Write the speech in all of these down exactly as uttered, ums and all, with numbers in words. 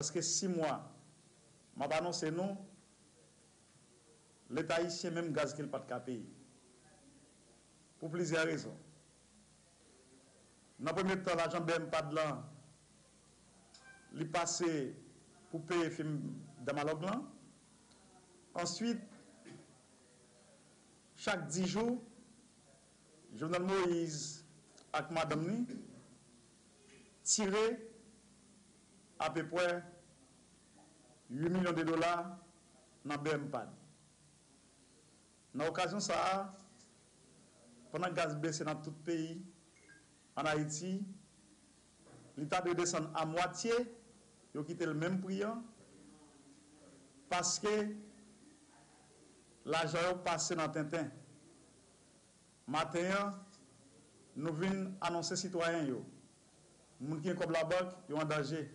Prèske sis mwa, m ap anonse nou, Leta ayisyen menm gaz ke l pa t ka peye. Pou plizyè rezon. Nan premye tan, lajan B M pad lan, li pase pou peye fim Damalòg lan. Answit, chak dis jou, Jovenel Moïse ak madanm li tire apeprè uit milyon de dola nan B M pad. Nan okazyon sa a, pandan gaz bese nan tout peyi, ann Ayiti, li ta dwe desann a mwatye, yo kite l menm pri an, paske lajan yo pase nan tenten. Maten an, nou vin anonse sitwayen yo, moun ki gen kòb labank, yo an danje.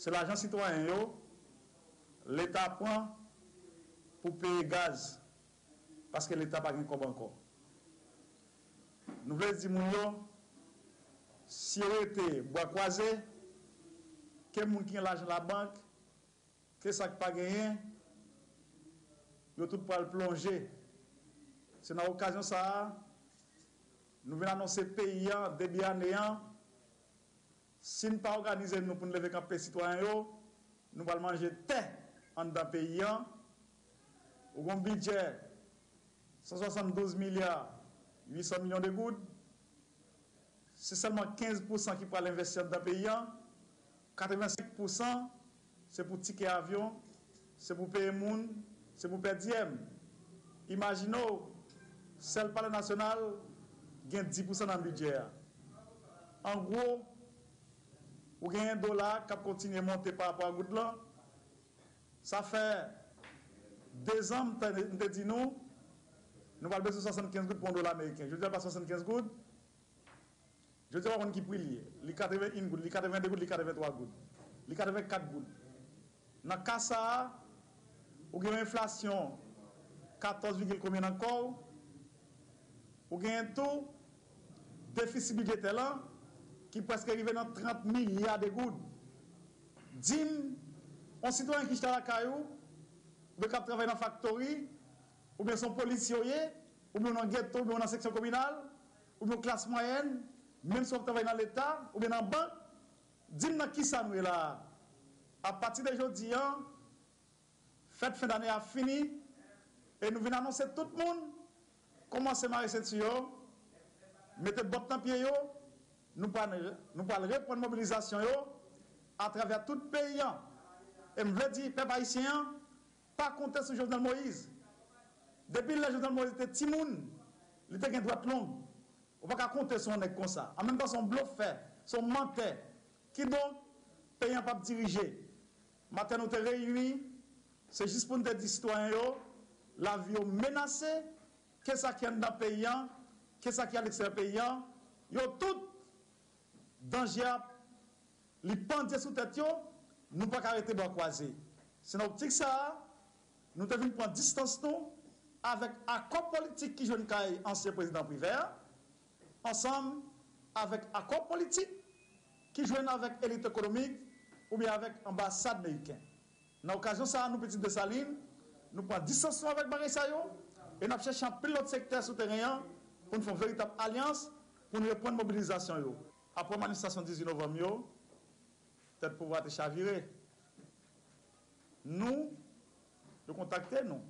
Se lajan sitwayen yo, Leta pran pou peye gaz, paske Leta pa gen kòb ankò. Nou vle di moun yo, si yo rete bra kwaze, ke moun ki gen lajan labank, ke sa k pa genyen, yo tout pral plonje. Se nan okazyon sa a, nou vin anonse peyi an, debi ane an, si n pa òganize nou pou n leve kanpe sitwayen yo, nou pral manje tè anndan peyi an. Ou gen yon bidjè san swasanndouz milya uit san milyon de goud. Se sèlman kenz pousan ki pral envesti anndan peyi an, katrevensenk pousan se pou tikè avyon, se pou peye moun, se pou pèdiyèm. Imajine w, sèl Palè Nasyonal gen dis pousan nan bidjè a. An gwo, ou genyen dola k ap kontinye monte parapò a goud lan. Sa fè dezan m te, m te di nou, nou pral bezwen swasannkenz goud pou yon dola ameriken. Jodi a, l pa swasannkenz goud. Jodi a, w pa konn ki pri l ye. Li katreven en goud, li katreven de goud, li katreven twa goud, li katreven kat goud. Nan ka sa a, ou gen yon enflasyon katòz vigil konbyen nan kò w, ou genyen tou defisi bidjetè lan ki prèske rive nan trant milya de goud. Di m, yon sitwayen ki chita lakay ou, oubyen k ap travay nan faktori, oubyen se yon polisye w ye, oubyen w nan geto, oubyen w nan seksyon kominal, oubyen w klas mwayèn, menm si w ap travay nan Leta, oubyen nan bank, di m nan kisa nou ye la a? Apati de jodi an, fèt fen dane a fini, e nou vin anonse tout moun kòmanse mare senti yo, mete bòt nan pye yo, nou pral, nou pral reprann mobilizasyon yo atravè tout peyi an. E m vle di pèp ayisyen an, pa konte sou Jovenel Moïse. Depi lè Jovenel Moïse te timoun, li te gen dwèt long. Ou pa ka konte sou yon nèg konsa. An menm tan, se yon blofè, se yon mantè. Kidonk, peyi an p ap dirije. Maten nou te reyini, se jis pou n te di sitwayen yo, lavi yo menase, ke sa ki anndan peyi an, ke sa ki aleksteryè peyi an, yo tout, danje a, li pandye sou tèt yo, nou pa ka rete bra kwaze. Se nan optik sa a, nou te vin pran distans nou avèk akò politik ki jwenn kay ansyen prezidan Privè a, ansanm avèk akò politik ki jwenn avèk elit ekonomik oubyen avèk anbasad meriken. Nan okazyon sa a, nou Pitit Desalin, nou pran distans nou avèk bagay sa yo e n ap chèche anpil lòt sektè sou teren an pou n fè yon veritab alyans pou n reprann mobilizasyon yo. Apre manifestasyon dizuit novanm yo, tèt pouvwa te chavire. Nou, yo kontakte nou.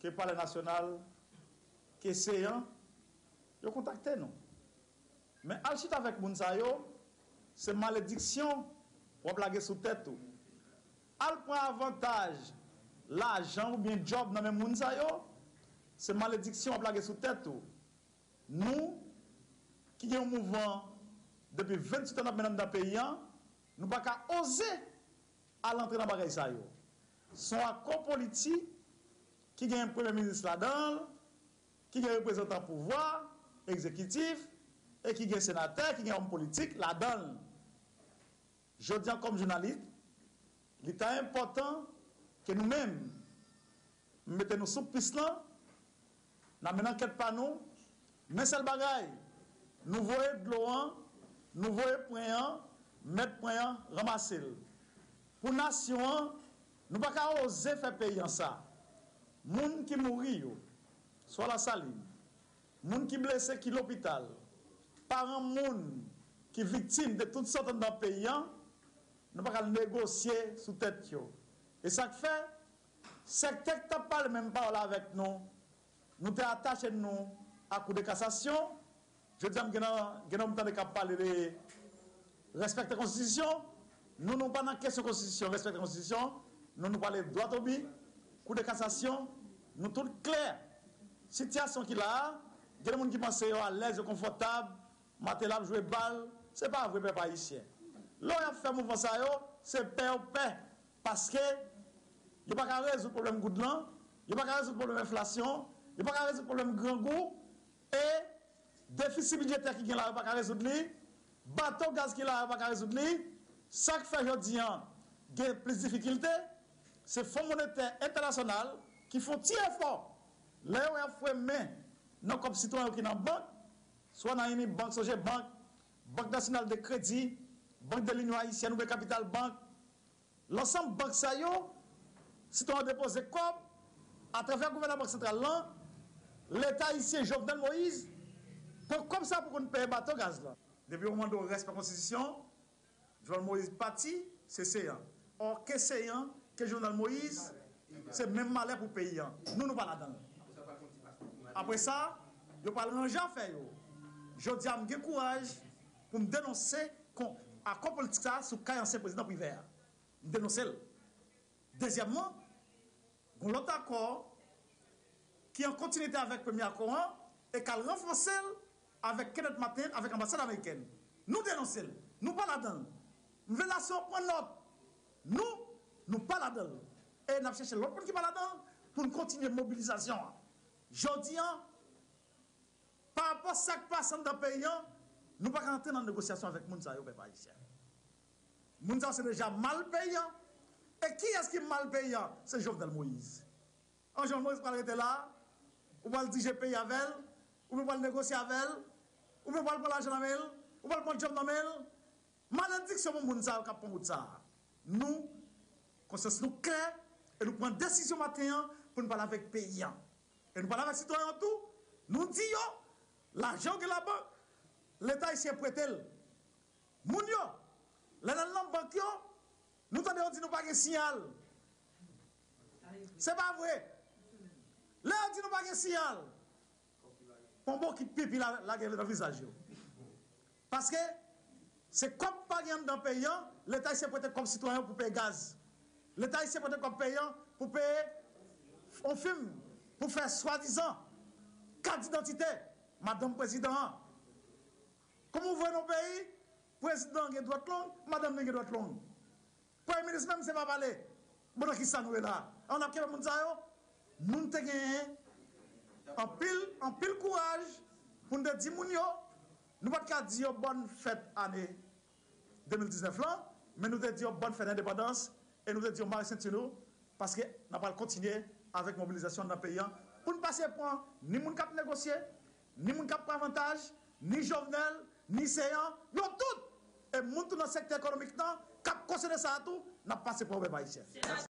Ke Palè Nasyonal, ke Seyan, yo kontakte nou. Men al chita avèk moun sa yo, se malediksyon w ap lage sou tèt ou. Al pran avantaj lajan oubyen djòb nan men moun sa yo, se malediksyon w ap lage sou tèt ou. Nou, ki gen yon mouvman depi venntuit an n ap mennen anndan peyi an, nou pa ka oze al antre nan bagay sa yo. Se yon akò politik ki gen premye minis ladan l, ki gen reprezantan pouvwa egzekitif, e ki gen senatè, ki gen òm politik ladan l. Jodi a, kòm jounalis, li ta enpòtan ke nou menm, mete nou sou pis lan, n ap mennen ankèt pa nou, men sèl bagay, nou voye dlo an, nou voye pwen an, Mèt pwen an, ranmase l. Pou nasyon an, nou pa ka oze fè peyi an sa. Moun ki mouri yo, swa Lasalin, moun ki blese ki lopital, paran moun ki viktim de tout sòt anndan peyi an, nou pa ka negosye sou tèt yo. E sa k fè, sektè k t ap pale menm pawòl avèk nou, nou te atache nou a Kou de Kasasyon. Jodi a, m gen nan, gen nan m tande k ap pale de respekte konstitisyon. Nou, nou pa nan kesyon konstitisyon, respekte konstitisyon. Nou, nou pale dwat obi, Kou de Kasasyon. Nou tout klè. Sitiyasyon ki la a, gen de moun ki panse yo alèz, yo konfòtab, Martelly ap jwe bal. Se pa vre, pèp ayisyen. Lè y ap fè mouvman sa yo, se pè yo pè. Paske yo pa ka rezoud pwoblèm goud lan, yo pa ka rezoud pwoblèm enflasyon, yo pa ka rezoud pwoblèm grangou, e defisi bidjetè ki gen la, yo pa ka rezoud li, bato gaz ki la, yo pa ka rezoud li. Sa k fè jodi an gen plis difikilte, se Fon Monetè Entènasyonal ki fè yon ti efò. Lè yo wè y ap foure men nan kòb sitwayen yo ki nan bank, swa nan Unibank, Sogebank, Bank Nasyonal de Kredi, Bank de Linyon Ayisyèn oubyen Kapital Bank, lansanm bank sa yo, sitwayen yo depoze kòb atravè gouvènman Bank Santral lan, Leta ayisyen Jovenel Moïse pran kòb sa pou konn peye bato gaz lan. Depi yo mande w respè konstitisyon, Jovenel Moïse pati, se Seyan. Ò, ke Seyan, ke Jovenel Moïse, se menm malè pou peyi an. Nou, nou pa ladan l. Apre sa, yo pral ranje afè yo. Jodi a, m gen kouraj pou m denonse kon, akò politik sa a sou kay ansyen prezidan Privè a. M denonse l. Dezyèmman, gen lòt akò ki an kontinite avèk premye akò an e k al ranfòse l avèk Kenneth Martin, avèk anbasad amerikèn. Nou denonse l. Nou pa ladan l. M vle nasyon an pran nòt. Nou, nou pa ladan l. E n ap chèche lòt moun ki pa ladan l pou n kontinye mobilizasyon an. Jodi an, pa rapò sa k pase anndan peyi an, nou pa ka antre nan negosyasyon avèk moun sa yo, pèp ayisyen. Moun sa yo se deja mal peyi an. E kiyès ki mal peyi an? Se Jovenel Moïse. An Jovenel Moïse pral rete la, ou pral dirije peyi avè l, oubyen pral negosye avè l, oubyen pral pran lajan nan men l, ou pral pran djòb nan men l. Malediksyon pou moun sa yo k ap pran wout sa a. Nou, konsyans nou klè, e nou pran desizyon maten an pou nou pale avèk peyi an. E nou pale avèk sitwayen an tou, nou di yo, lajan yo gen labank, Leta ayisyen prete l. Moun yo, lè n al nan bank yo, nou tande yo di nou pa gen siyal. Se pa vre. Lè yo di nou pa gen siyal, pon bokit pipi la, lage nan vizaj yo. Paske se kòb pa gen anndan peyi an, Leta ayisyen prete kòb sitwayen pou peye gaz. Leta ayisyen prete kòb peyi an pou peye yon fim pou fè swadizan kat didantite madanm prezidan an. Kòman w vwe nan yon peyi, prezidan an gen dwèt long, madanm li gen dwèt long? Premye minis menm se pa pale. Bon, nan kisa nou ye la? An n ap kenbe moun sa yo? Nou te genyen anpil, anpil kouraj pou n te di moun yo, nou pa t ka di yo bòn fèt ane de mil diznèf lan, men nou te di yo bòn fèt endepandans e nou te di yo mare senti nou, paske n ap pral kontinye avèk mobilizasyon nan peyi an pou n pase pran ni moun k ap negosye, ni moun k ap pran avantaj, ni Jovenel, ni Seyan, yo tout, e moun tou nan sektè ekonomik nan k ap kosyone sa a tou, n ap pase pran pèp ayisyen.